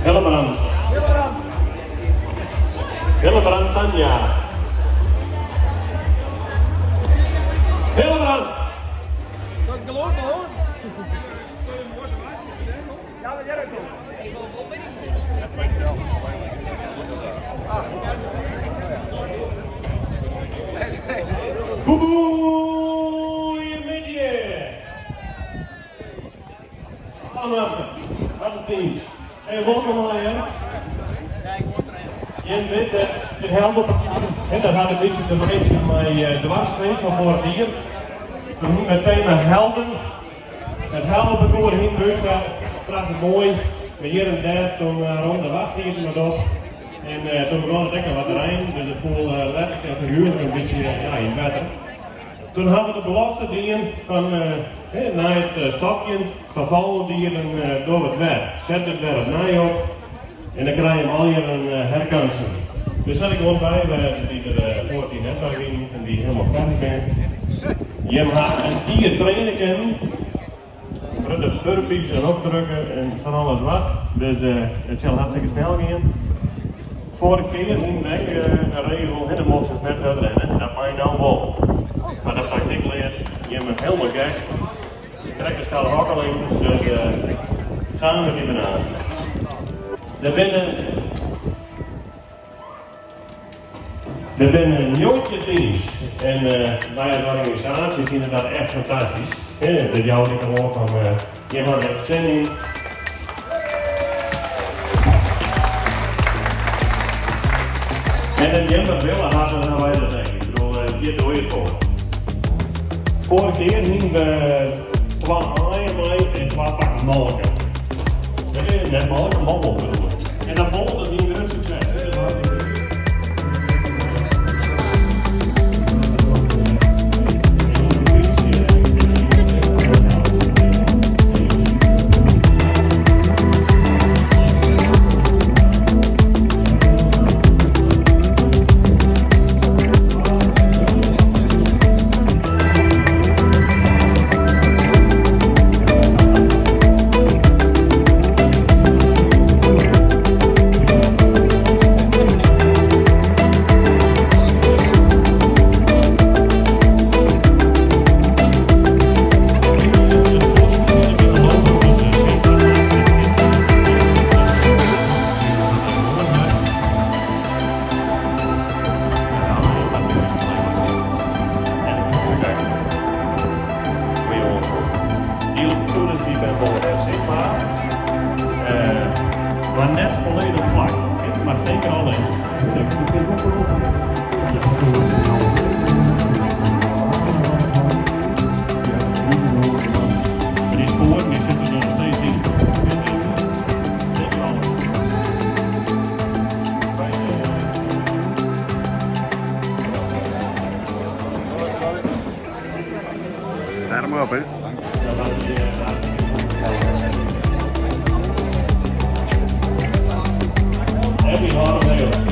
Hillebrand. Hillebrand Tanja. Hillebrand. Goeiemiddei! Allemaal, wat is teams. Hey, wolkom allegear. Jim witte, it helder, dat hat in bytsje te meitsjen mei doarpsfeest fan foarich jier. Toen hiene we it tema helden. It heldenparcours hiene we útset, prachtich moai. Mar hjir en dêr toen rûn de wachttiid wat op. En toen begûn it ek noch wat te reinen, dus it foel letterlik en figuerlik in bytsje ja, yn it wetter. Toen hawwe we de belofte dien fan nei it stopjen fan folgjend jier dan dogge we it wer. Sette it wer opnij op en dan krije jim allegear in herkansing. Der sille ek guon by wêze dy't der foarich jier net by wienen en dy't hielendal fers binne. Jim ha in jier traine kinnen, grutte burpees en opdrukke en fan alles wat. Dus it sil hartstikke snel gean. Foarige kear hienen we ek in regel, dan mochtst net hurd rinne. Dat mei no wol. Mar de praktyk leart jimme hielendal gek. Krekt in stel hokkelingen, dus gaan we die banaan. Der binne 19 teams en wy as organisaasje fine dat echt fantastysk. Dat jout ek oan fan jim hawwe der echt sin yn. En dat jim dat wille ha, dan hawwe wy dat ek. Ik bedoel, hjir dogge je it foar. Foarige kear hienen we twa aaien mei en twa pakken molke. Nee, net molke, mobbel bedoel ik. En dat mobbel, dat wie in grut sukses. Die binne wol sichtber, mar net folledich flak. Mar teken al yn. Mar dy spoaren dy sitte der noch steeds yn. Dit is alles. By de Zet hem op, hè? Happy holiday.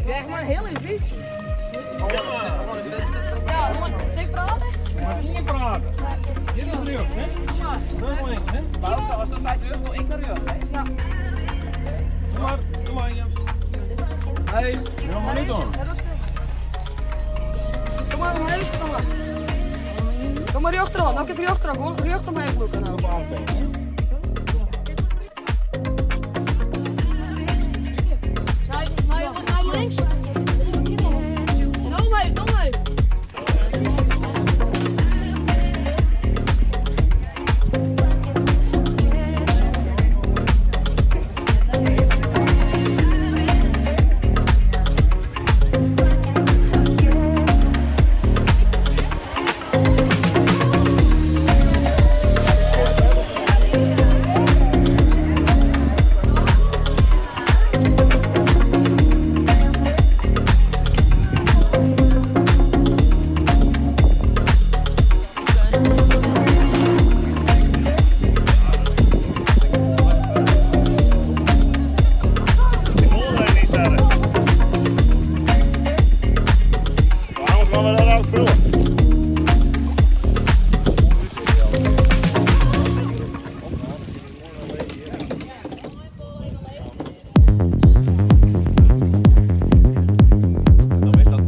Ja, maar een heel beetje. Ja, zeg praten? Maar ien praten. Dit is rjochts, hè? Dat is links, hè? Ja. Doe maar, doe maar, Jens. Hey. Ja, maar niet doen. Kom maar omheeg, kom maar. Kom maar rechteraan, nog eens rechteraan, gewoon recht omheeg lopen nou. Op aanstaan, hè? Naar links. Nou omheeg, dan omheeg. Waarom gaan we dat nou spullen? Dan is dat een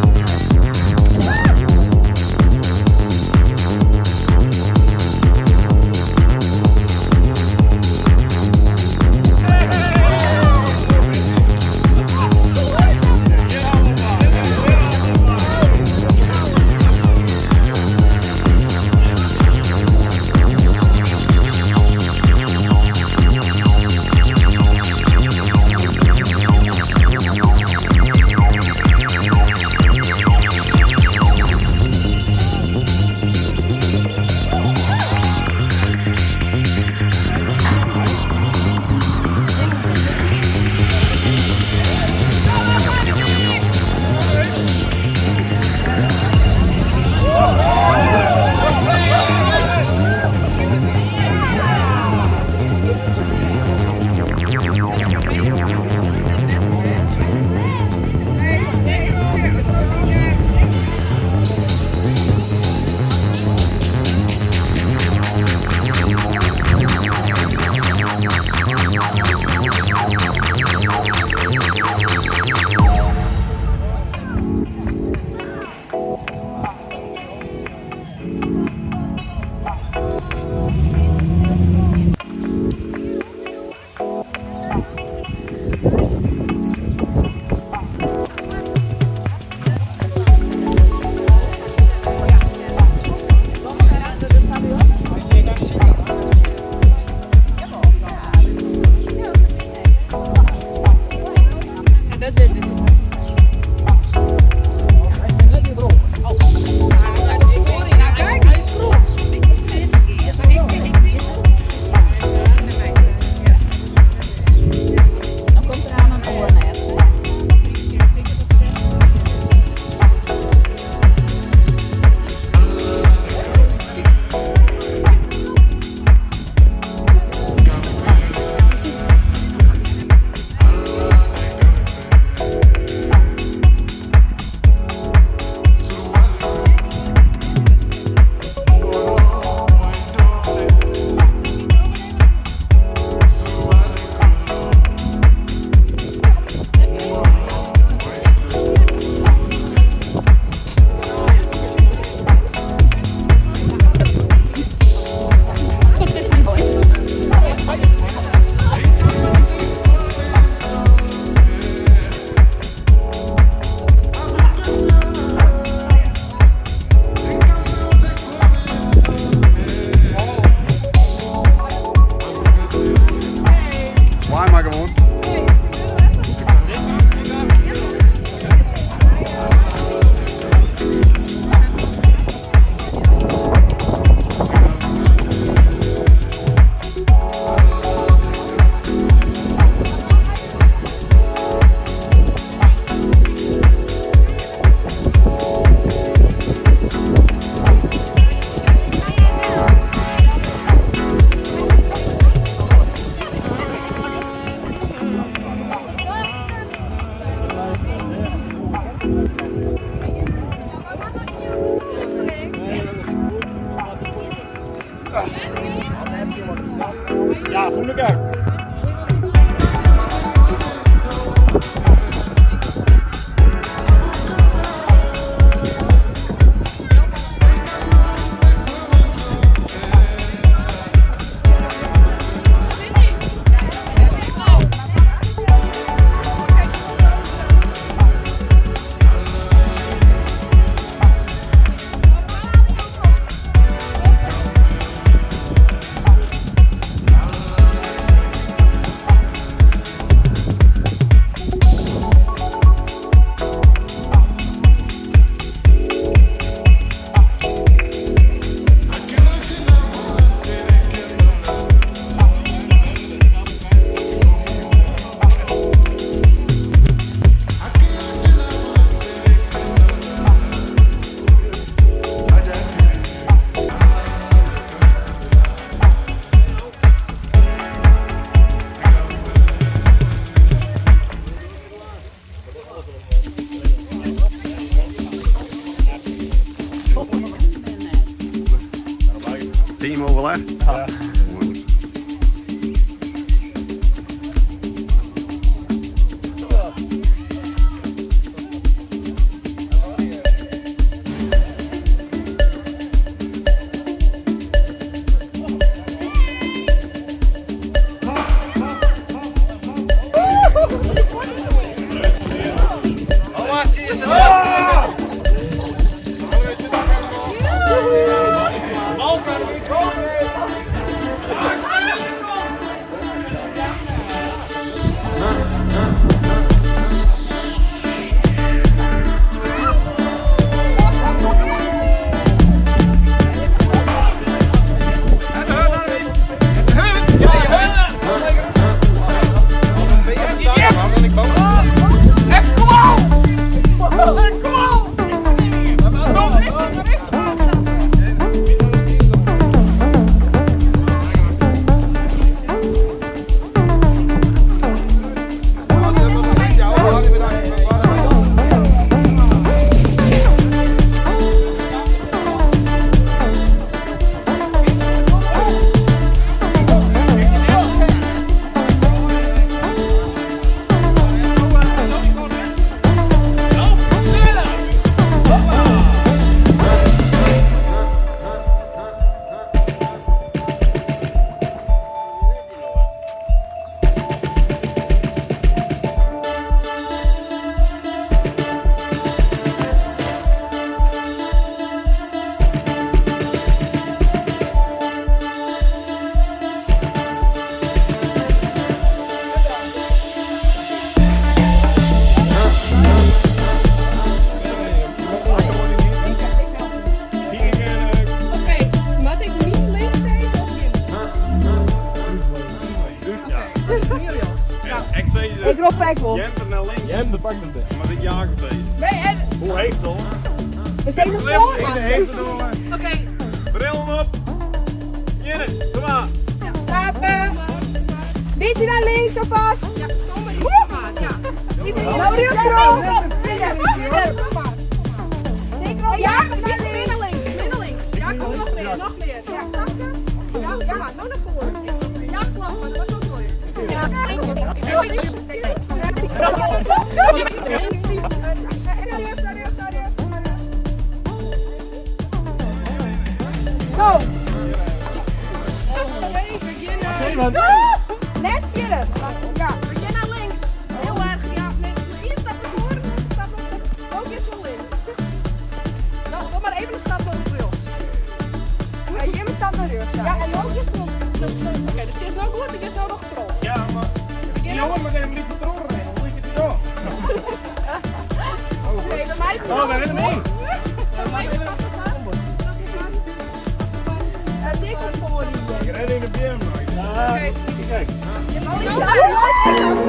mooie spul. Dat is onze toevallig inderdaad. Dan komt eraan een oor net. Teamoverleg? Ja. Oké, moat ik myn links sizze of jim? Oké, dat is myn rjochts. Ik sei Ik rop ek wol. Jente naar links. Jente pakt het. Maar ik jaag het deze. Nee, en... Hoe heet het? We zijn er voor. Heeft het door. Oké. Brillen op. Jenne, kom maar. Trappen. Beetje naar links alvast. Ja, kom maar, kom maar. Ja. Nou, rjochterop. Ja, kom maar. Zeker op. Ja, naar links. Midden links, midden links. Ja, kom nog meer, nog meer. Ja, snap je? Ja, kom maar, nou naar voren. Ja, klap, maar dat wordt ook mooi. Go. Oké, beginnen. Net verder. Ja. Begin naar links. Heel erg, ja. Nee, één stap naar voren, een stap naar Ook eens naar links. Nou, doe maar even een stap naar rechts. Ja, Jim staat naar rechts. Ja, en ook eens naar. Oké, dus is nou goed, ik is nou nog terug. Ja, maar die jongen moet even niet vertrouwen. Hoe is het dan? Oké, bij mij is het Oh, daar rennen we heen. Bij mij is het stap nog maar. Stap nog maar. Dik op voor die. Ik red in de BM. Oké. Kijk. Je mag Ja, Ja.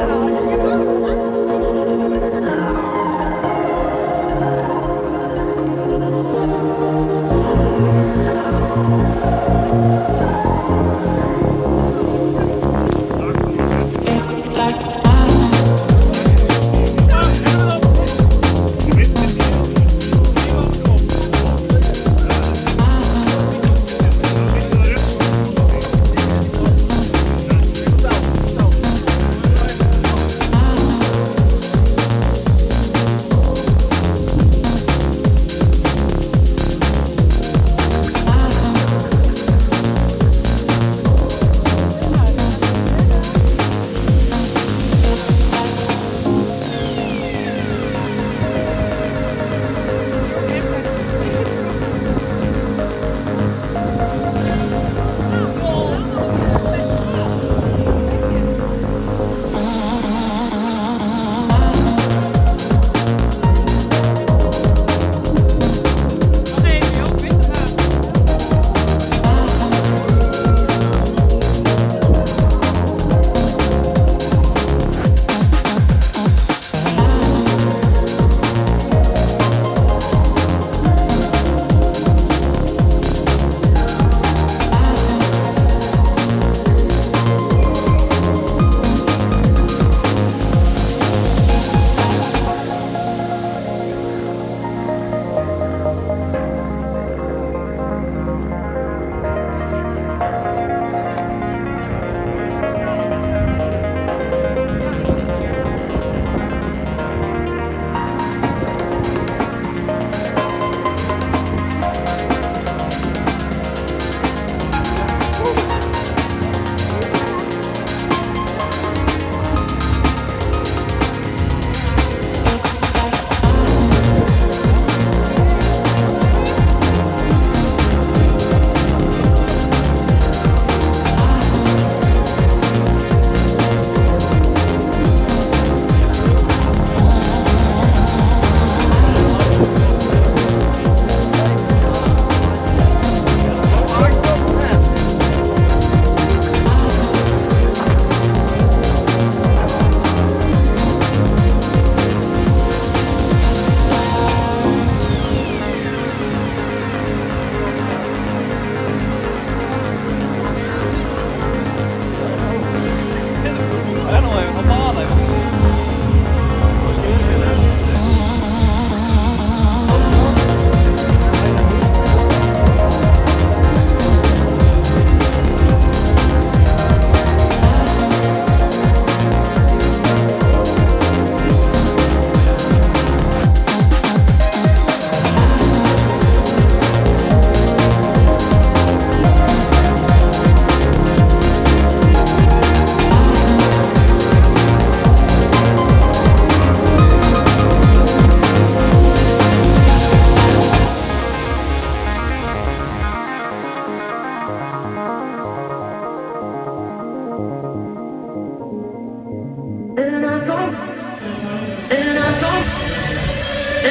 Maar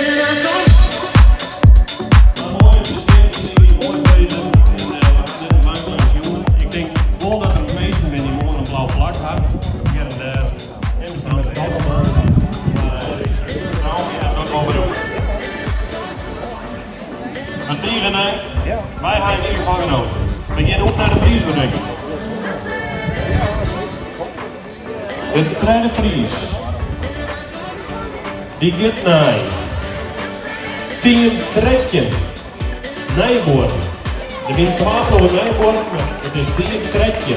moai om te sjen, ik tink dat moai wezen. En we ha net in bank langs jûn. Ik tink wol dat der minsken binne dy't moarn in blau plak ha. Hjir en dêr. En miskien met de kant op. Mar no giet it dat wol wer oer. Mar tige nei, wy ha yn ieder gefal genoten. We gean oer nei de priisútrikking. De tredde priis dy giet nei team 13 Nijbuorren. Der binne twa ploegen Nijbuorren, mar it is team 13.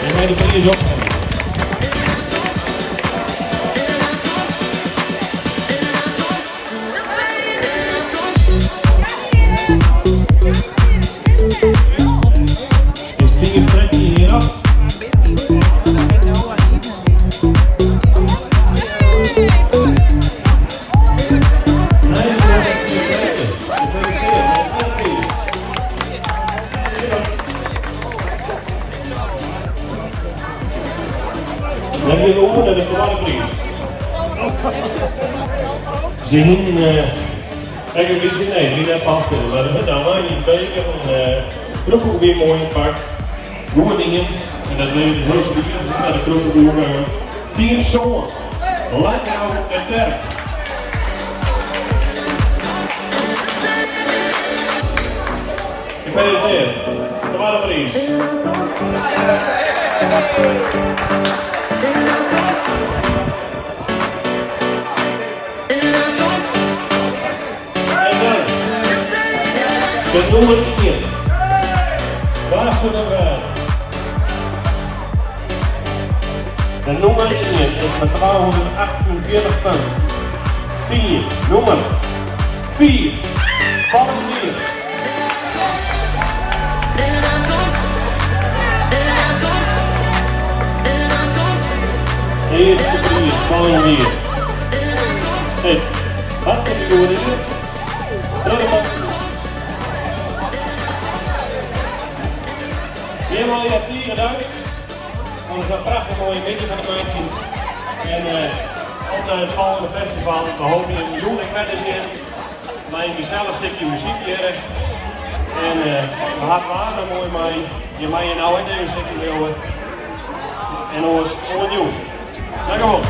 En mei de priis ophelje. Is team 13 hjir noch? Nijbuorren team 13. Gefeliciteerd mei de tredde priis. Dan gean we oer nei de twadde priis. Se hienen ek in bytsje, nee, it wie net falsk, mar de lei yn beker en kroephoek wie moai ynpakt. Goed dien en dat levert hiel spitich nei de kroephoek oergongen. Team sân, Langau en Terp. Gefeliciteerd, twadde priis. En dan de nûmer ien. Wa sil dat wêze? De nûmer ien is mei 248 punten. Team nûmer fiif, Valentien. Earste priis Valentien. Hey, hartstikke goed dien. Tredde man. Helemaal ja, tige dank. Foar sa'n prachtich moaie middei fan te meitsjen. En op nei it folgjende festival. We hoopje jim jûn ek wer te sjen. Mei in gesellich stikje muzyk hjir. En we ha it waar noch moai mei. Je meie no ek even sitten bliuwe. En oars oant jûn. Dankewol.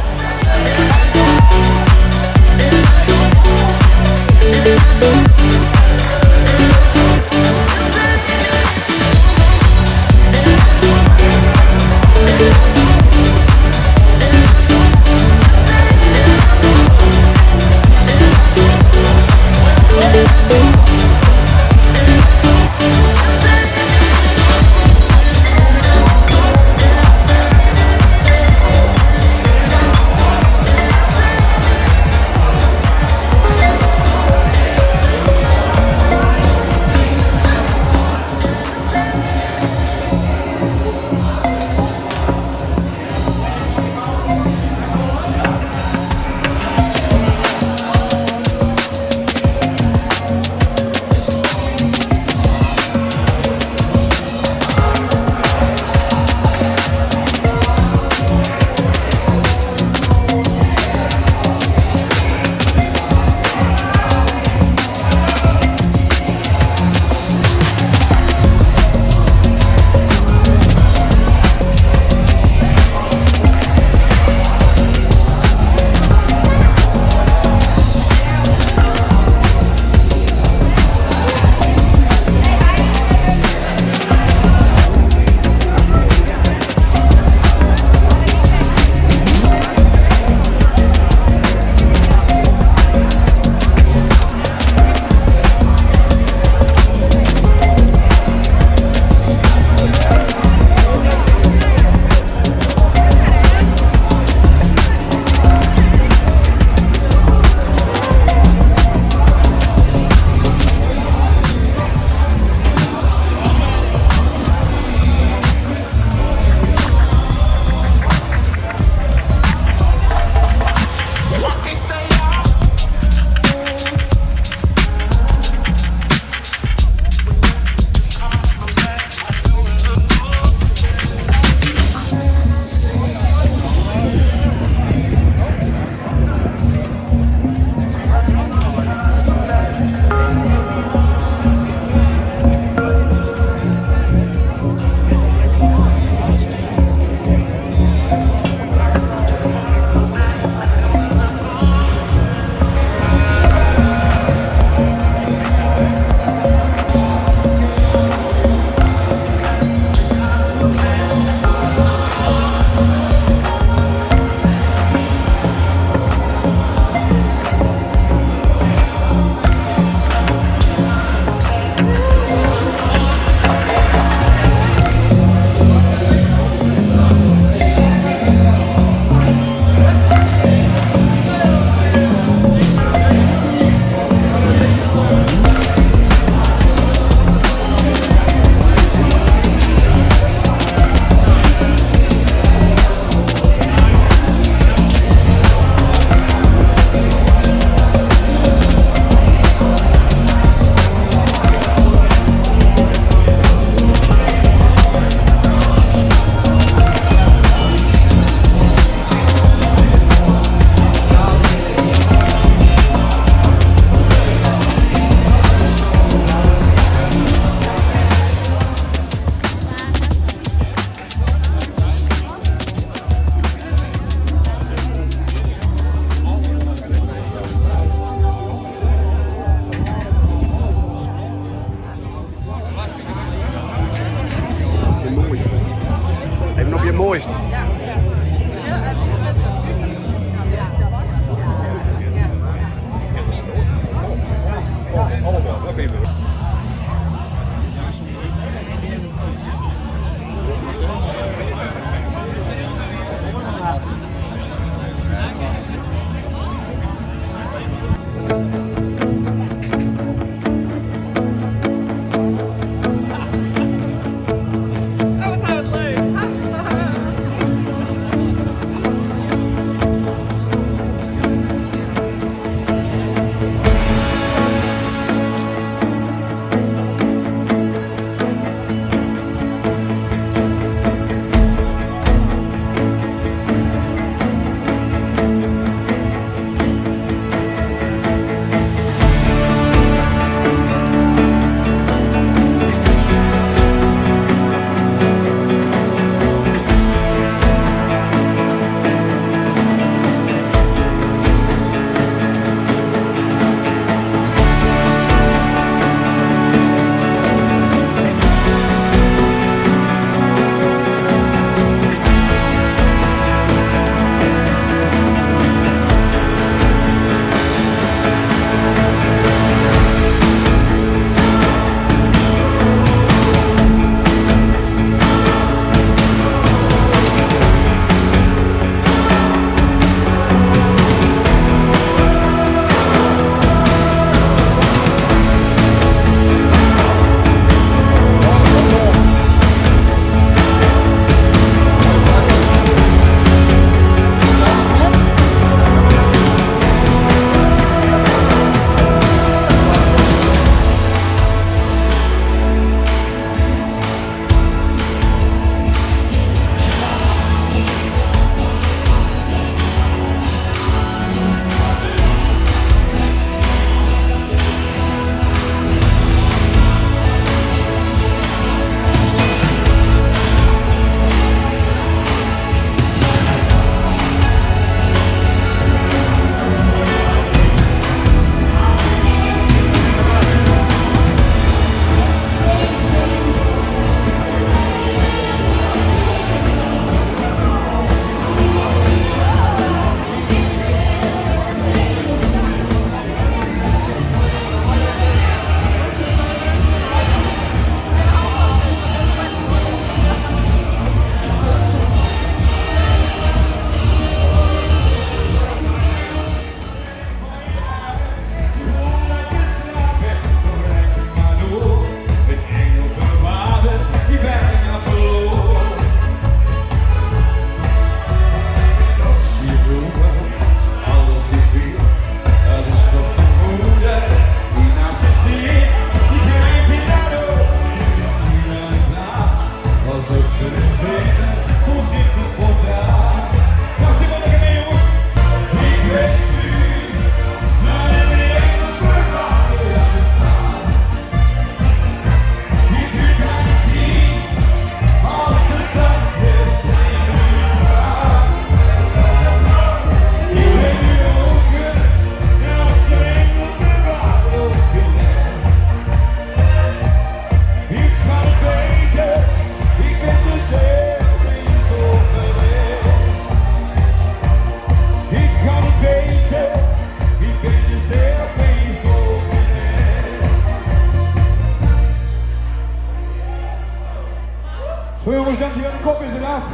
Jongens, dankjewel. De kop is eraf.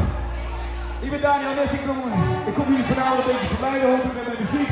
Ik ben Daniel Messing, ik kom jullie vanavond een beetje verleiden, hoop ik, met mijn muziek.